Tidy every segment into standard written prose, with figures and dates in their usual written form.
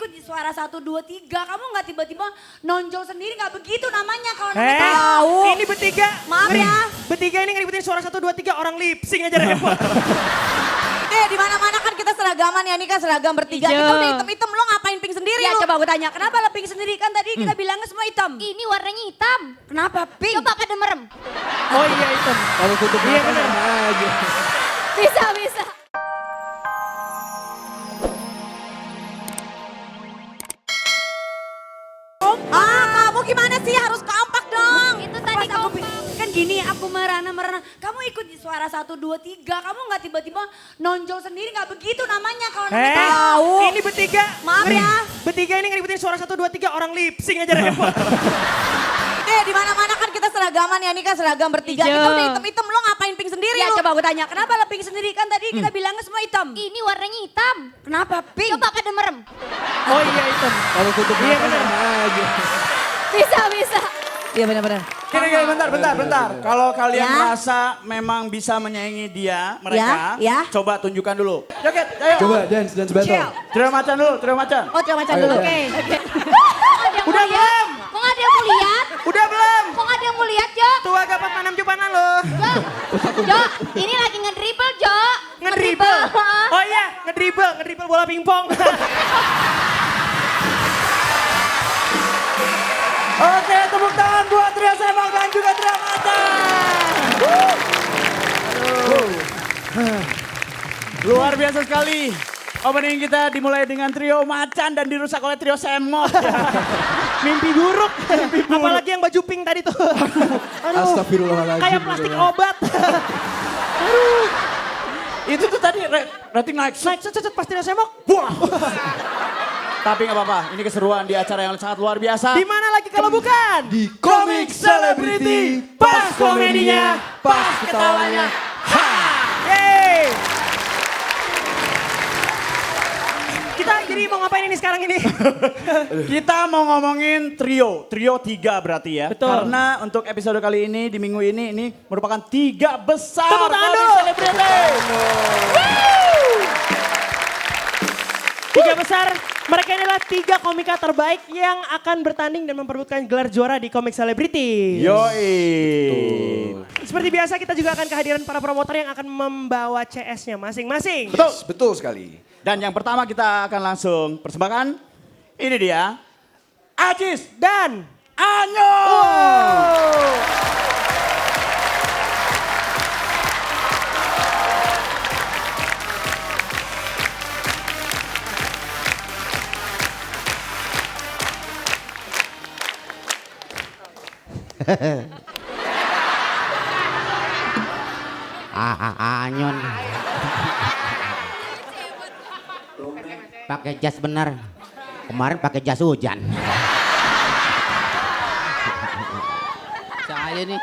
ikut di suara 1, 2, 3. Kamu nggak tiba-tiba nonjol sendiri, nggak begitu namanya kalau Hei, namanya tahu. ini bertiga. Maaf ya. Bertiga ini ngeributin suara 1, 2, 3 orang lip sync aja repot. Di mana-mana kan kita seragaman ya, ini kan seragam bertiga. Kita udah hitam-hitam, lo ngapain pink sendiri Ya lo? coba gue tanya, kenapa lo pink sendiri? Kan tadi kita bilangnya semua hitam. Ini warnanya hitam. Kenapa pink? Coba pada merem. Oh iya itu. Kalau tutup Iya, mata bener. sama aja. Bisa. Kamu gimana sih? Harus kompak dong. Itu Pas tadi aku kompak. kan gini, aku merana. Kamu ikut di suara 1, 2, 3. Kamu nggak tiba-tiba nonjol sendiri, nggak begitu namanya kalau namanya Hei, tahu. ini bertiga. Maaf ya. Bertiga ini ngeributin suara 1, 2, 3 orang lip sync aja repot. Di mana-mana kan kita seragaman ya, ini kan seragam bertiga. Hijau. Kita udah hitam-hitam, lo ngapain pink sendiri Ya lo? coba gue tanya, kenapa lo pink sendiri? Kan tadi kita bilangnya semua hitam. Ini warnanya hitam. Kenapa pink? Coba pada merem. Oh iya itu. Kalau tutup Iya, mata bener. sama aja. Bisa. Iya benar-benar. Gini, bentar. Kalau kalian Ya. merasa memang bisa menyaingi mereka, Ya. coba tunjukkan dulu. Joget, ayo. Coba dance battle. Trio macan dulu, trio macan. Oh, coba macan Ayo, dulu. Jan. Udah belum? Kok nggak ada yang mau lihat? Udah belum? Kok nggak ada yang mau lihat, Jo? Tua gapat manam jupanan lo. Jo, ini lagi ngedribble, Jo. Ngedribble. Oh iya, ngedribble bola pingpong. Oke, tepuk tangan buat trio sepak dan juga trio macan. Luar biasa sekali. Opening kita dimulai dengan trio macan dan dirusak oleh trio semok. Mimpi buruk. Apalagi yang baju pink tadi tuh. Aduh, Astagfirullahaladzim. kayak plastik obat. Itu tuh tadi rating naik. Naik cet pasti ada semok. Wah. Tapi nggak apa-apa, ini keseruan di acara yang sangat luar biasa. Di mana lagi kalau bukan? Di Komik Celebrity. Pas komedinya, pas ketawanya. Yeay. Kita jadi mau ngapain ini sekarang ini? Kita mau ngomongin trio 3 berarti ya. Betul. Karena untuk episode kali ini di minggu ini merupakan 3 besar. Tepuk tangan Komik dulu. Celebrity. 3 besar, mereka adalah 3 komika terbaik yang akan bertanding dan memperebutkan gelar juara di Komik Celebrity. Yoi. Seperti biasa kita juga akan kehadiran para promotor yang akan membawa CS-nya masing-masing. Betul sekali. Dan yang pertama kita akan langsung persembahkan. Ini dia. Ajis Dan Anyo. Anyon. Pakai jas bener. Kemarin pakai jas hujan. Saya nih.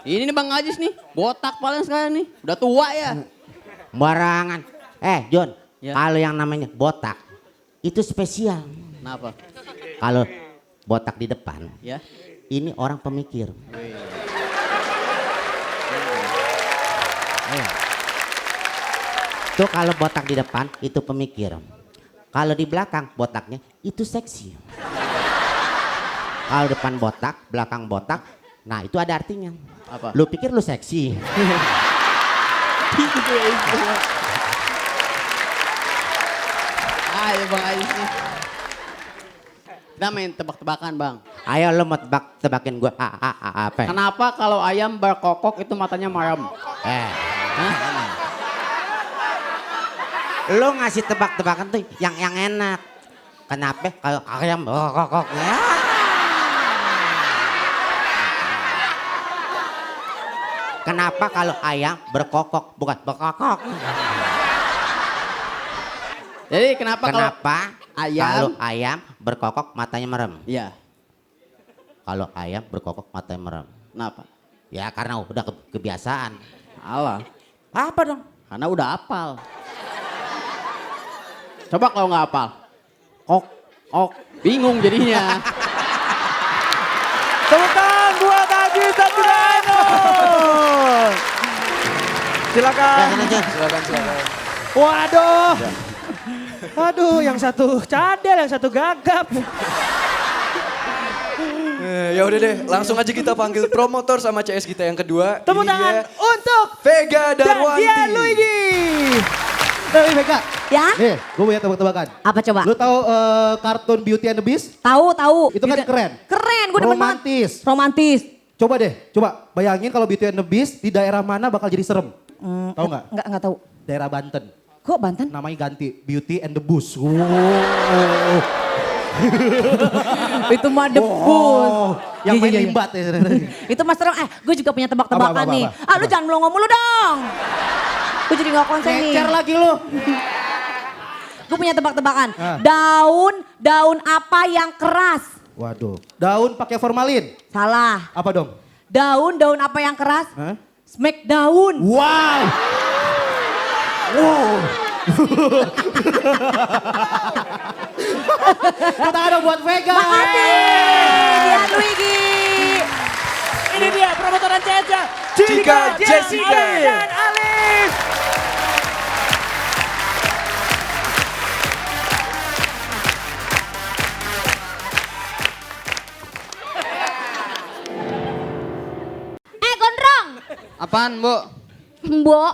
Ini nih Bang Ajis nih. Botak paling sekarang nih. Udah tua ya. Barangan. John, Ya. kalau yang namanya botak itu spesial. Kenapa? Kalau botak di depan, Ya. ini orang pemikir. Iya. Tuh kalau botak di depan itu pemikir. Kalau di belakang botaknya itu seksi. Kalau depan botak, belakang botak, nah itu ada artinya. Apa? Lu pikir lu seksi. Ayo Bang Ajis nih. Kita main tebak-tebakan Bang. Ayo lu mau tebakin gue apa? Kenapa kalau ayam berkokok itu matanya merem? Hah? Lu ngasih tebak-tebakan tuh yang enak. Kenapa kalau ayam berkokok? Ya. Kenapa kalau ayam berkokok bukan berkokok? Jadi kenapa kalau Kenapa ayam- kalau ayam berkokok matanya merem? Iya. Kalau ayam berkokok matanya merem. Kenapa? Ya karena udah kebiasaan. Alah. Apa dong? Karena udah hafal. Coba kalau nggak hafal. Ok. Bingung jadinya. Tepuk tangan buat Ajis dan juga Anyo. Silakan. Ya, sana, John. Silakan. waduh. Aduh, yang satu cadel, yang satu gagap. Ya udah deh, langsung aja kita panggil promotor sama CS kita yang kedua. Tepuk Ini tangan dia, untuk Vega dan Darwanti. dia Luigi. Tapi Vega, Ya? nih gue punya tebak-tebakan. Apa coba? Lu tahu kartun Beauty and the Beast? Tahu. Itu kan keren. Keren, gue demen banget. Romantis. Romantis. Coba deh, bayangin kalau Beauty and the Beast di daerah mana bakal jadi serem. Tahu nggak? Enggak tahu. Daerah Banten. Kok Banten? Namanya ganti, Beauty and the Bush. Wow. Itu mah debus. Yang Iya, main iya, iya. limbat ya. Itu mas serem, gue juga punya tebak-tebakan Apa? nih. Lu jangan melongo mulu dong. Gue jadi gak konsen nih. Ngecer lagi lu. Gue punya tebak-tebakan. Ah. Daun apa yang keras? Waduh, daun pakai formalin. Salah. Apa dong? Daun apa yang keras? Hah? Smackdown. Wow. Kita ada buat Vega. Makasih. Dia Luigi. Ini dia promotoran CS-nya. Cika Jessica. Dan Alif. Gondrong. Apaan, Bu? Mbok,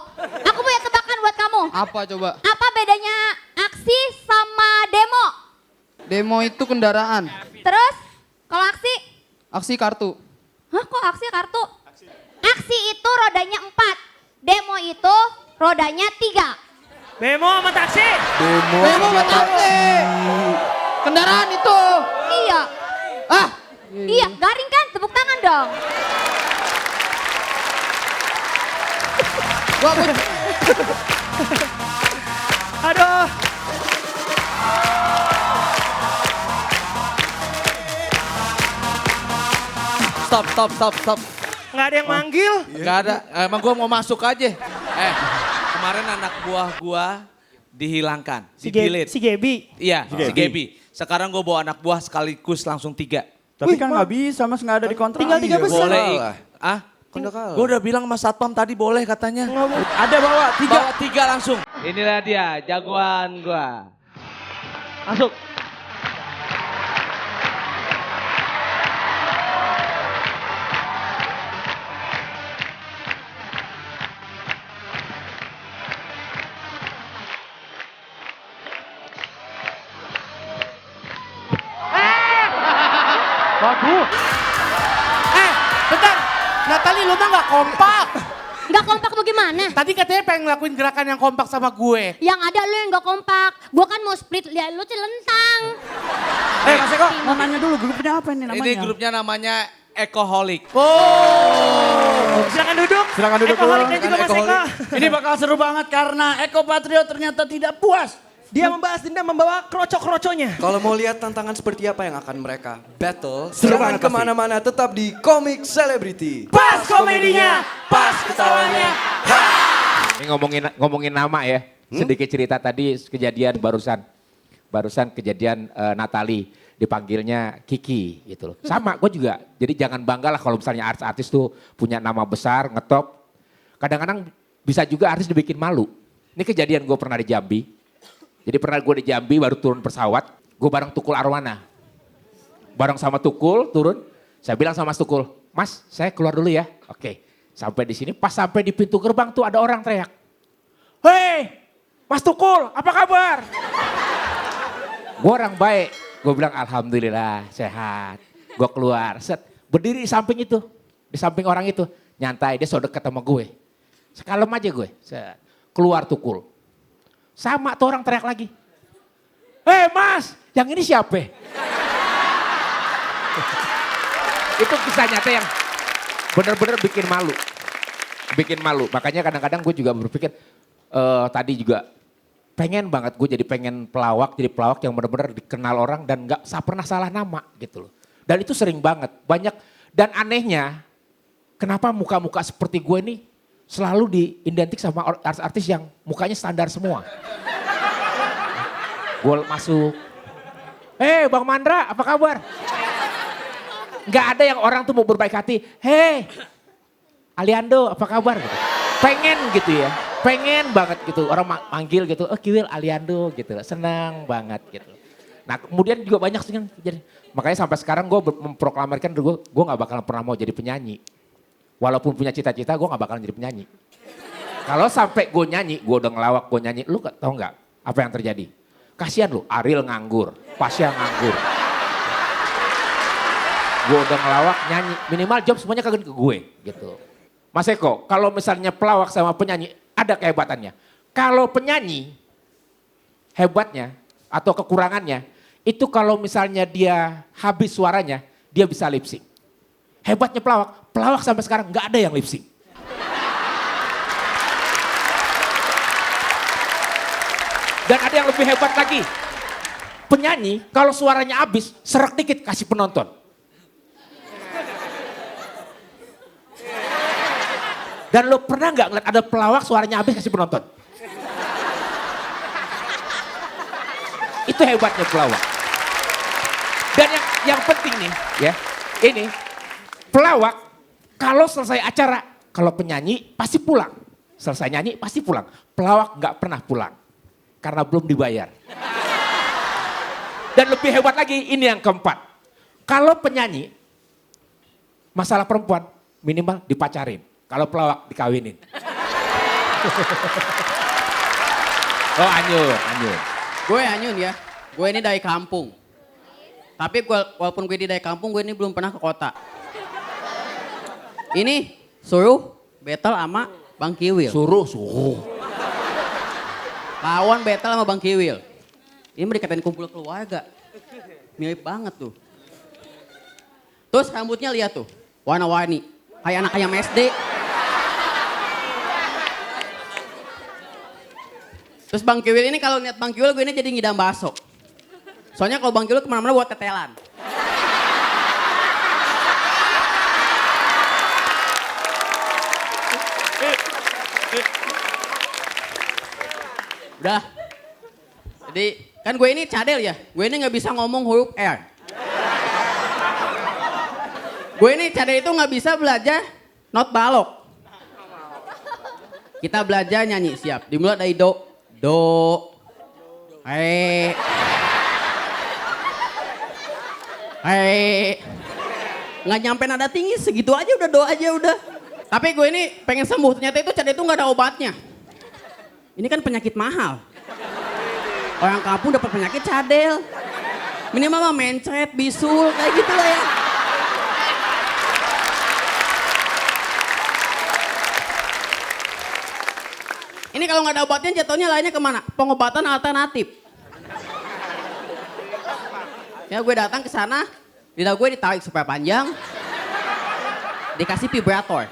aku punya tebakan buat kamu. Apa coba? Apa bedanya aksi sama demo? Demo itu kendaraan. Terus, kalau aksi? Aksi kartu. Hah, kok aksi kartu? Aksi itu rodanya 4. Demo itu rodanya 3. Bemo sama taksi. Demo Demo sama taksi. Kendaraan itu. Iya. Ah, Iya, garing kan? Tepuk tangan dong. Aduh. Stop. Nggak ada yang manggil. Gak ada, emang gua mau masuk aja. Kemarin anak buah gua dihilangkan, di-delete. Si Gebi. Iya, si Gaby. Sekarang gua bawa anak buah sekaligus langsung 3. Tapi kan nggak bisa mas, nggak ada di kontrak. Tinggal 3 besar. Boleh. Kalah. Ah? Kan udah kalah. Gua udah bilang sama Satpam tadi boleh katanya. Ada bawa 3. Bawa 3 langsung. Inilah dia, jagoan gua. Masuk. Bentar, Natali lu mah gak kompak. Nggak kompak bagaimana? Tadi katanya pengen ngelakuin gerakan yang kompak sama gue. Yang ada lu yang nggak kompak. Gua kan mau split, ya lu celentang. Mas Eko, mau nanya dulu grupnya apa ini namanya? Ini grupnya namanya Ekoholik. Silakan duduk. Silakan duduk Ekoholik dulu. dan juga Mas Eko. Ini bakal seru banget karena Eko Patrio ternyata tidak puas. Dia membahas dendam membawa krocok-kroconya. Kalau mau lihat tantangan seperti apa yang akan mereka battle, Seru jangan banget pasti. kemana-mana, tetap di Komik Celebrity. Pas komedinya, pas ketawanya. Ini ngomongin nama ya. Sedikit cerita tadi kejadian barusan kejadian Natali dipanggilnya Kiki gitu loh. Sama gue juga. Jadi jangan bangga lah kalau misalnya artis-artis tuh punya nama besar, ngetop. Kadang-kadang bisa juga artis dibikin malu. Ini kejadian gue pernah di Jambi. Jadi pernah gue di Jambi baru turun pesawat, gue bareng Tukul Arwana. Bareng sama Tukul turun, saya bilang sama Mas Tukul, Mas saya keluar dulu ya. Oke, sampai di sini, pas sampai di pintu gerbang tuh ada orang teriak. Hei, Mas Tukul, apa kabar? Gue orang baik, gue bilang Alhamdulillah sehat. Gue keluar, set, berdiri di samping itu, di samping orang itu. Nyantai, dia so deket sama gue. Sekalem aja gue, set. Keluar Tukul. Sama tuh orang teriak lagi. Hei Mas, yang ini siapa? Itu kisah nyata yang benar-benar bikin malu. Bikin malu, makanya kadang-kadang gue juga berpikir tadi juga pengen banget gue jadi pengen pelawak, jadi pelawak yang benar-benar dikenal orang dan gak pernah salah nama gitu loh. Dan itu sering banget, banyak. Dan anehnya, kenapa muka-muka seperti gue ini selalu diidentik sama artis-artis yang mukanya standar semua. Gue masuk, Bang Mandra apa kabar? Gak ada yang orang tuh mau berbaik hati, Aliando apa kabar? Gitu. Pengen gitu ya. pengen banget gitu. Orang manggil gitu, oh Kiwil Aliando gitu. Senang banget gitu. Nah kemudian juga banyak sih yang jadi. Makanya sampai sekarang gue memproklamirkan gue gak bakalan pernah mau jadi penyanyi. Walaupun punya cita-cita gue gak bakalan jadi penyanyi. Kalau sampai gue nyanyi, gue udah ngelawak gue nyanyi, lu tau gak apa yang terjadi? Kasian lu, Ariel nganggur, Pasha nganggur. Gue udah ngelawak nyanyi, minimal job semuanya kagak ke gue gitu. Mas Eko, kalau misalnya pelawak sama penyanyi ada kehebatannya. Kalau penyanyi hebatnya atau kekurangannya, itu kalau misalnya dia habis suaranya, dia bisa lip sync. Hebatnya pelawak sampai sekarang nggak ada yang lip sync. Dan ada yang lebih hebat lagi. Penyanyi kalau suaranya habis, serak dikit kasih penonton. Dan lo pernah nggak ngeliat ada pelawak suaranya habis kasih penonton? Itu hebatnya pelawak. Dan yang penting nih ya, ini pelawak kalau selesai acara, kalau penyanyi pasti pulang. Selesai nyanyi pasti pulang. Pelawak nggak pernah pulang karena belum dibayar. Dan lebih hebat lagi ini yang keempat. Kalau penyanyi masalah perempuan minimal dipacarin. Kalau pelawak dikawinin. Oh anyun. Gue anyun ya, gue ini dari kampung. Tapi walaupun gue dari kampung, gue ini belum pernah ke kota. Ini suruh battle sama Bang Kiwil. Suruh. Lawan battle sama Bang Kiwil. Ini mau dikatain kumpul keluarga. Mirip banget tuh. Terus rambutnya lihat tuh, warna-warni. Kayak anak ayam SD. Terus Bang Kiwil ini kalau lihat Bang Kiwil gue ini jadi ngidam bakso. Soalnya kalau Bang Kiwil kemana-mana buat tetelan. Udah. Jadi kan gue ini cadel ya. Gue ini gak bisa ngomong huruf R. Gue ini cadel itu gak bisa belajar not balok. Kita belajar nyanyi, siap. Dimulai dari do, re, nggak nyampe nada tinggi, segitu aja udah do aja udah. Tapi gue ini pengen sembuh, ternyata itu cadel itu nggak ada obatnya. Ini kan penyakit mahal. Orang kampung dapat penyakit cadel. Minimal mah mencret, bisul, kayak gitu lah ya. Ini kalau nggak ada obatnya jatuhnya lainnya kemana? Pengobatan alternatif. Ya gue datang ke sana, lidah gue ditarik supaya panjang, dikasih vibrator.